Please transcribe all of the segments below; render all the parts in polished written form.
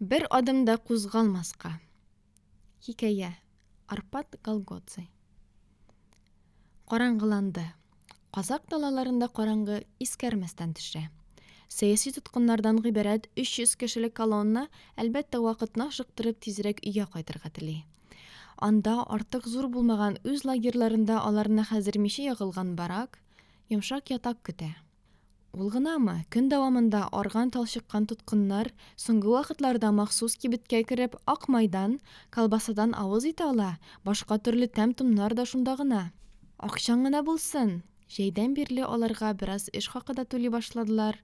Бер адым да кузгалмаска. Хикәя. Арпад Голгоци. Караңгыланды. Казакъ далаларында караңгы искәрмәстән төшә. Сәяси тоткыннардан гыйбарәт 300 кешелек колонна, әлбәттә, вакытны ашыктырып тизрәк өйгә кайтырга тели. Анда артык зур булмаган үз лагерьларында аларны хәзер миче ягылган барак, йомшак ятак көтә. Ул гынамы, көн дәвамында арган-талчыккан тоткыннар соңгы вакытларда махсус кибеткә кереп, ак майдан, колбасадан авыз итә ала, башка төрле тәм-томнар да шунда гына. Акчаң гына булсын! Җәйдән бирле аларга бераз эш хакы да түли башладылар.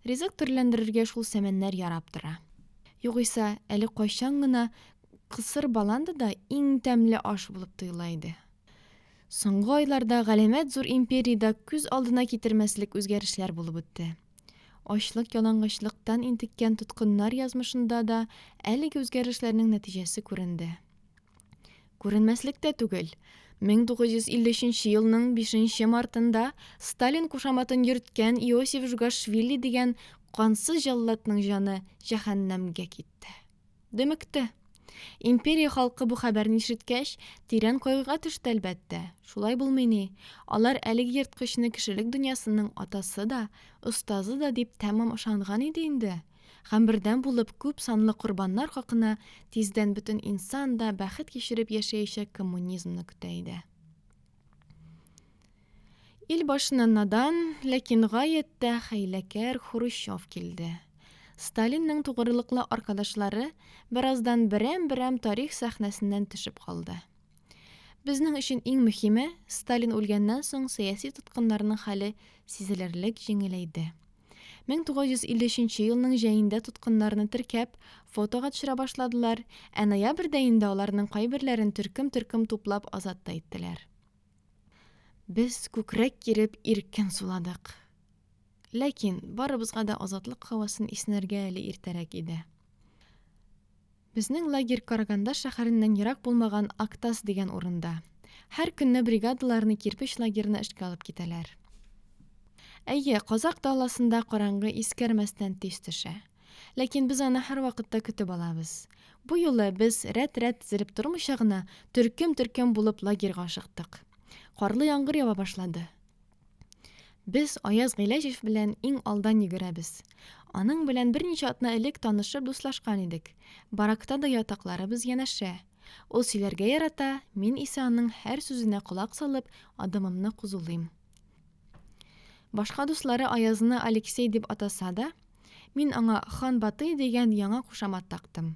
Ризык төрләндерергә шул сәмәннәр ярап тора. Югыйсә, әле кайчан гына кысыр баланда да иң тәмле аш булып тоела иде. Соңгы айларда галәмәт зур империядә күз алдына китермәслек үзгәрешләр булып үтте. Ачлык-ялангачлыктан интеккән тоткыннар язмышында да әлеге үзгәрешләрнең нәтиҗәсе күренде. Күренмәслек тә түгел. 1953 елның 5 мартында Сталин кушаматын йөрткән Иосиф Жугашвили дигән кансыз җәлладның җаны җәһәннәмгә китте. Дөмекте. Империя халкы бу хәбәрне ишеткәч, тирән кайгыга төште, әлбәттә. Шулай булмый ни, алар әлеге ерткычны кешелек дөньясының атасы да, остазы да дип тәмам ышанган иде инде. Һәм бердәм булып күп санлы корбаннар хакына тиздән бөтен инсан да бәхет кичереп яшәячәк коммунизмны көтә иде. Ил башына надан, ләкин гаять тә хәйләкәр Хрущев килде. Сталинның тугрылыклы аркадашлары бераздан берәм-берәм тарих сәхнәсеннән төшеп калды. Безнең өчен иң мөһиме, Сталин үлгәннән соң сәяси тоткыннарның хәле сизелерлек җиңеләйде. 1953 елның җәендә тоткыннарны теркәп, фотога төшерә башладылар, ә ноябрьдә инде аларның кайберләрен төркем-төркем туплап азат та иттеләр. Без күкрәк киреп иркен суладык. Ләкин барыбызга да азатлык һавасын иснәргә әле иртәрәк иде. Безнең лагерь Караганда шәһәреннән ерак булмаган Актас дигән урында. Һәр көнне бригадаларны кирпеч лагерына эшкә алып китәләр. Әйе, казакъ даласында караңгы искәрмәстән тиз төшә. Ләкин без аны һәрвакытта көтеп алабыз. Бу юлы без рәт-рәт тезелеп тормыйча гына, төркем-төркем булып лагерьга ашыктык. Карлы яңгыр ява башлады. Без Аяз Гыйләҗев белән иң алдан йөгерәбез. Аның белән берничә атна элек танышып дуслашкан идек. Баракта да ятакларыбыз янәшә. Ул сөйләргә ярата, мин исә аның һәр сүзенә колак салып, адымымны кузулыйм. Башка дуслары Аязны Алексей дип атаса да, мин аңа Хан Батый дигән яңа кушамат тактым.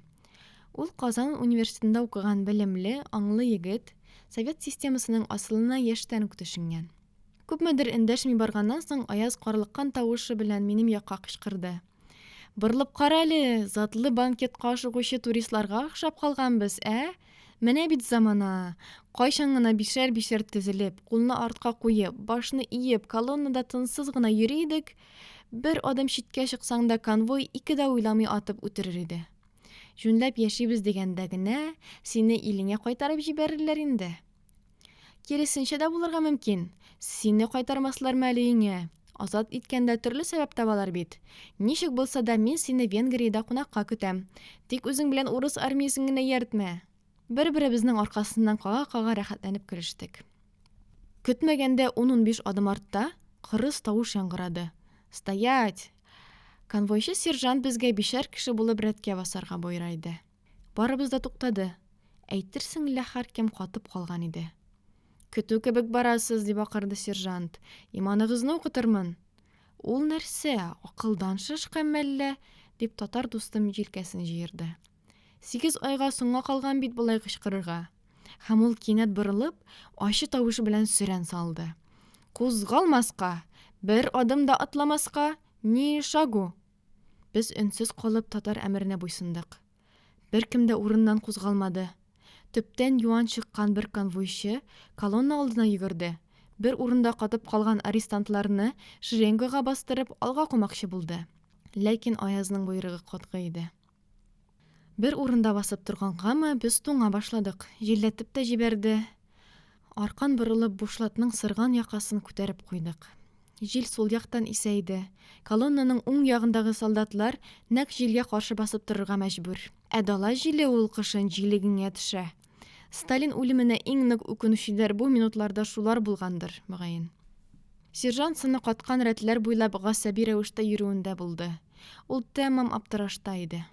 Ул Казан университетында укыган белемле, аңлы егет, совет системасының асылына яшьтән үк төшенгән. Күпмедер эндәшми барганнан соң Аяз карлыккан тавышы белән минем якка кычкырды. Борылып кара әле, затлы банкетка ашыгучы туристларга охшап калганбыз, ә? Менә бит замана! Кайчан гына бишәр-бишәр тезелеп, кулны артка куеп, башны иеп, колоннада тынсыз гына йөри идек, бер адым читкә чыксаң да конвой ике дә уйламый атып үтерер иде. Җүнләп яшибез дигәндә генә, сине илеңә кайтарып җибәрерләр инде. Киресенчә дә булырга мөмкин. Сине кайтармаслармы әле өеңә? Азат иткәндә төрле сәбәп табалар бит. Ничек булса да мин сине Венгриядә кунакка көтәм. Тик үзең белән урыс армиясен генә ияртмә. Бер-беребезнең аркасыннан кага-кага рәхәтләнеп көлештек. Көтмәгәндә ун-унбиш адым артта кырыс тавыш яңгырады. Стоять! Конвойчы сержант безгә бишәр кеше булып рәткә басарга боера иде. Барыбыз да туктады. Әйтерсең лә һәркем катып калган иде. Көтү кебек барасыз, дип акырды сержант. Иманыгызны укытырмын. Ул нәрсә, акылдан шашкан мәллә? дип татар дустым җилкәсен җыерды. Сигез айга соңга калган бит болай кычкырырга. Һәм ул кинәт борылып, ачы тавыш белән сөрән салды. Кузгалмаска! Бер адым да атламаска! Ни шагу! Без өнсез калып татар әмеренә буйсындык. Беркем дә урыннан кузгалмады. Төптән юан чыккан бер конвойчы колонна алдына йөгерде, бер урында катып калган арестантларны шеренгага бастырып алга кумакчы булды. Ләкин Аязның боерыгы катгый иде. Бер урында басып торгангамы, без туңа башладык, җилләтеп тә җибәрде. Аркан борылып, бушлатның сырган якасын күтәреп куйдык. Җил сул яктан исә иде. Колоннаның уң ягындагы солдатлар нәкъ җилгә каршы басып торырга мәҗбүр. Ә дала җиле ул кышын җилегеңә төшә. Сталин үлеменә иң нык үкенүчеләр бу минутларда шулар булгандыр, мөгаен. Сержант сыны каткан рәтләр буйлап гасәби рәвештә йөрүендә булды. Ул тәмам аптырашта иде.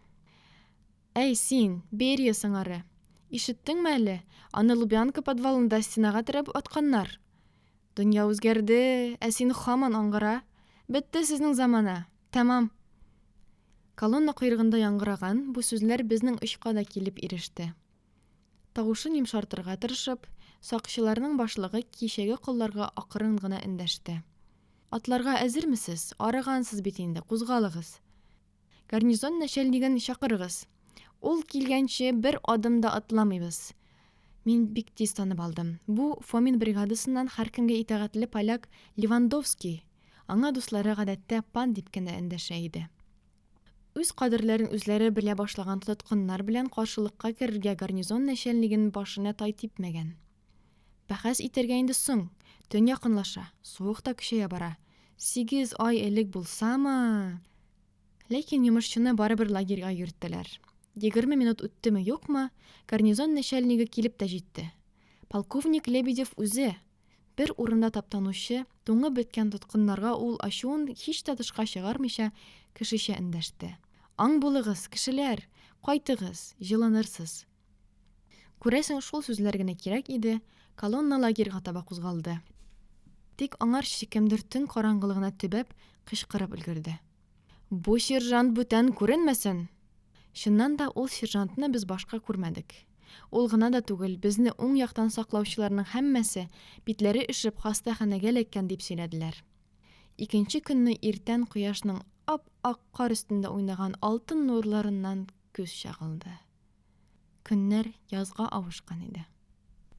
Әй, син, Берия сыңары! Ишеттеңме әле, аны Лубянка подвалында стенага терәп атканнар! Дөнья үзгәрде, ә син һаман аңгыра! Бетте сезнең замана! Тәмам! Колонна койрыгында яңгыраган бу сүзләр безнең очка да килеп иреште. Тавышын йомшартырга тырышып, сакчыларның башлыгы кичәге колларга акрын гына эндәште. Атларга әзермесез? Арыгансыз бит инде, кузгалыгыз! Гарнизон нәчәлнигын чакырыгыз. Ул килгәнче бер адым да атламыйбыз. Мин бик тиз танып алдым. Бу, Фомин бригадасыннан һәркемгә итагатьле поляк Левандовский! Аңа дуслары гадәттә пан дип кенә эндәшә иде. Үз кадерләрен үзләре белә башлаган тоткыннар белән каршылыкка керергә гарнизон нәчәлнигенең башына тай типмәгән. Бәхәс итәргә инде соң, төн якынлаша, суык та көчәя бара. Сигез ай элек булсамы? Ләкин йомышчыны барыбер лагерьга йөрттеләр. 20 минут үттеме-юкмы, гарнизон нәчәлниге килеп тә җитте. Полковник Лебедев үзе! Бер урында таптанучы, туңып беткән тоткыннарга ул ачуын һич тә тышка чыгармыйча, кешечә эндәште. Аң булыгыз, кешеләр! Кайтыгыз, җылынырсыз! Күрәсең, шул сүзләр генә кирәк иде, колонна лагерьга таба кузгалды. Тик аңарчы кемдер төн караңгылыгына төбәп, кычкырып өлгерде. Бу сержант бүтән күренмәсен! Чыннан да, ул сержантны без башка күрмәдек. Ул гына да түгел, безне уң яктан саклаучыларның һәммәсе, битләре өшеп, хастаханәгә эләккән дип сөйләделәр. Икенче көнне иртән кояшның ап-ак кар өстендә уйнаган алтын нурларыннан күз чагылды. Көннәр язга авышкан иде.